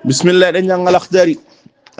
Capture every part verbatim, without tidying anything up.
Bismillah, eɗen jannga Lakhdari.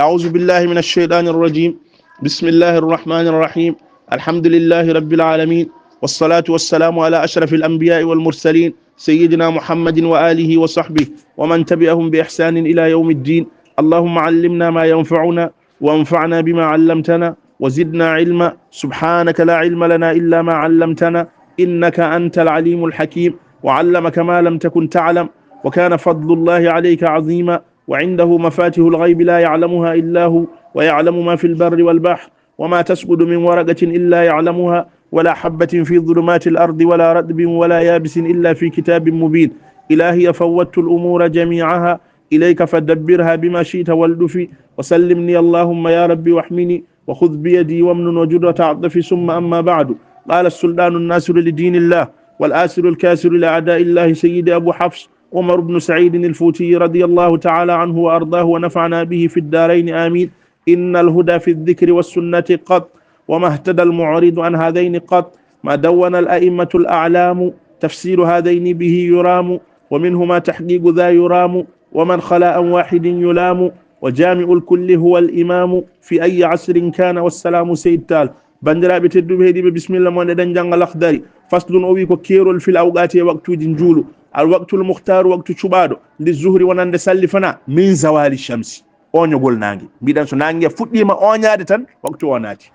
أعوذ بالله من الشيطان الرجيم. بسم الله الرحمن الرحيم. الحمد لله رب العالمين. والصلاة والسلام على أشرف الأنبياء والمرسلين سيدنا محمد وآله وصحبه ومن تبعهم بإحسان إلى يوم الدين. اللهم علمنا ما ينفعنا وانفعنا بما علمتنا وزدنا علما. سبحانك لا علم لنا إلا ما علمتنا إنك أنت العليم الحكيم. وعلمك ما لم تكن تعلم وكان فضل الله عليك عظيما. وعنده مفاتح الغيب لا يعلمها إلا هو ويعلم ما في البر والبحر وما تسقط من ورقة إلا يعلمها ولا حبة في ظلمات الأرض ولا رطب ولا يابس إلا في كتاب مبين. إلهي فوضت الأمور جميعها إليك فدبرها بما شئت والطف وسلمني اللهم يا رب واحمني وخذ بيدي وامنن وجد وتعطف. ثم أما بعد. قال السلطان الناصر لدين الله والآسر الكاسر لأعداء الله سيدي أبو حفص عمر بن سعيد الفوتي رضي الله تعالى عنه وأرضاه ونفعنا به في الدارين آمين. إن الهدى في الذكر والسنة قط وما اهتدى المعرض عن هذين قط ما دون الأئمة الأعلام تفسير هذين به يرام ومنهما تحقيق ذا يرام ومن خلا عن واحد يلام وجامع الكل هو الإمام في أي عصر كان والسلام سيد تال. Banndiraaɓe tedduɓe heɗiiɓe, bismilla mon, eɗen jannga Lakhdari. Faslun, o wi ko keerol, fil awqaati, e waqtuuji njuulu. Al waqtul mukhtaru, waqtu cuɓaaɗo, li zuhri, wonande sallifana, min zawali shamsi, ooñogol naange. Mbiɗen so naange fuɗɗiima ooñaade tan, waqtu o naati.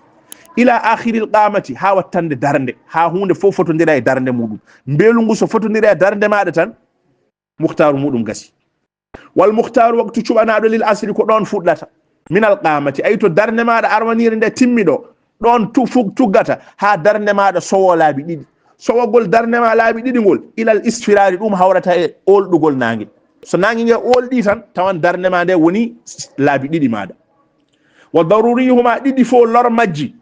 Ila akhiril qamati, haa wattande darnde, haa huunde fof fotondira e darnde muɗum. Mbeelu ngu so fotondira e darnde maaɗa tan, mukhtaru muɗum gasi. Wal mukhtaru, waqtu cuɓanaaɗo, lil asri, ko ɗoon fuɗɗata. Minal qamati, ay to darnde maaɗa arwaniire nde timmi ɗo, ɗoon tu-, fu-, tuggata haa darnde maaɗa sowo laabi ɗiɗi. Sowogol darnde ma laabi ɗiɗi ngol, ilal isfirari, ɗum hawrata e oolɗugol naange. So naange nge oolɗii tan, tawan darnde ma nde woni laabi ɗiɗi maaɗa. Wa daruriyuhuma, ɗiɗi fof lor majji,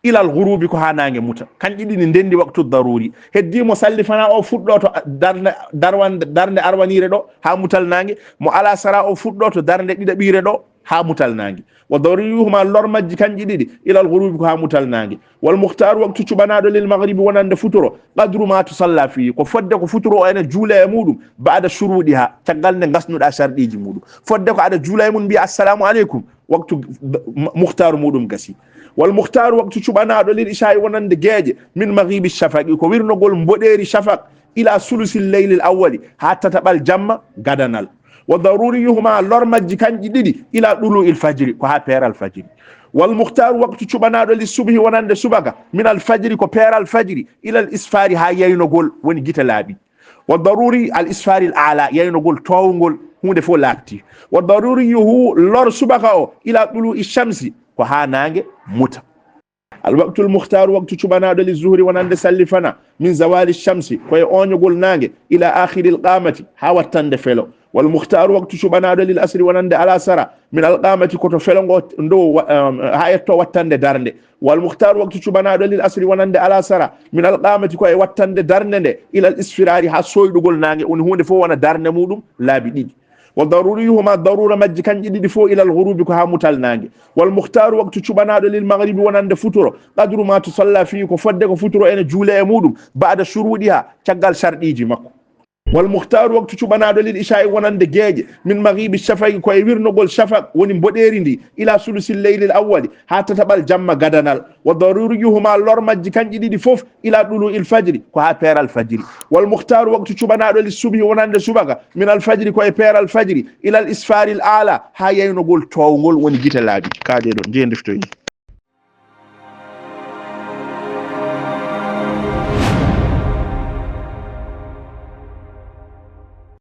ilal ghurubi, ko haa naange muta. Kanƴe ɗiɗi ndenndi waqtu daruri. Heddii mo sallifana o fuɗɗo to darnde, darwan-, darnde arwaniire ɗo haa mutal naange, mo alasara o fuɗɗo to darnde ɗiɗaɓiire ɗo haa mutal naange. Wa daruriyuhuma, lor majji kanƴe ɗiɗi, ilal ghurubi, ko haa mutal naange. Wal mukhtaru, waqtu cuɓanaaɗo, lil maghribi, wonande futuro, qadru ma tusalla fihi, ko fodde ko futuro o ene juule e muɗum, ba'da shuruɗiha, caggal nde ngasnuɗa sharɗiiji muɗum. Fodde ko aɗa juula e mum mbiya assalamu aleykum, waqtu b-, m-, mukhtaru muɗum gasi. Wal mukhtaru, waqtu cuɓanaaɗo, lil isha'i, wonande geeƴe, min maghibi shafaqi, ko wirnogol mboɗeeri shafaq, ila sulusil laylil awwali, haa tataɓal jamma gadanal. Wa daruriyuhuma, lor majji kanƴe ɗiɗi, ila ɗulu'il fajri, ko haa peeral fajri. Wal mukhtaru, waqtu cuɓanaaɗo, lis subhi, wonande subaka, minal fajri, ko peeral fajri, ilal isfari, haa yaynogol, woni gite laaɓi. Wa daruri al isfari al ala, yaynogol toowngol, huunde fof laaɓti. Wa daruriyuhu, lor subaka o, ila ɗulu'i shamsi, ko haa naange muta. Al waqtul mukhtaru, waqtu cuɓanaaɗo, li zuhri, wonande sallifana, min zawali shamsi, ko e ooñogol naange, ila akhiril qamati, haa wattande felo. Wal mukhtaru, waqtu cuɓanaaɗo, lil asri, wonande alasara, min al qamati, ko to felo ngo ndo wa-, um, haa etto wattande darnde. Wal mukhtaru, waqtu cuɓanaaɗo, lil asri, wonande alasara, min al qamati, ko e wattande darnde nde, ilal isfirari, haa soyɗugol naange, woni huunde fof wona darnde muɗum laabi ɗiɗi. Wa daruriyuhuma, darura majji kanƴe ɗiɗi fof, ilal ghurubi, ko haa mutal naange. Wal mukhtaru, waqtu cuɓanaaɗo, lil maghribi, wonande futuro, qadru ma tusalla fihi, ko fodde ko futuro ene juule e muɗum, ba'da shuruɗiha, caggal sharɗiiji makko. Wal mukhtaru, waqtu cuɓanaaɗo, lil isha'i, wonande geeƴe, min maghibi shafaqi, ko e wirnogol shafaq, woni mboɗeeri ndi, ila sulusil laylil awwali, haa tataɓal jamma gadanal. Wa daruriyuhuma, lor majji kanƴe ɗiɗi fof, ila ɗulu'il fajri, ko haa peeral fajri. Wal mukhtaru, waqtu cuɓanaaɗo, lis subhi, wonande subaka, minal fajri, ko e peeral fajri, ilal isfaril ala, haa yaynogol toowngol, woni gite laaɓi. Kaaɗe ɗo, njee ndeftoyi.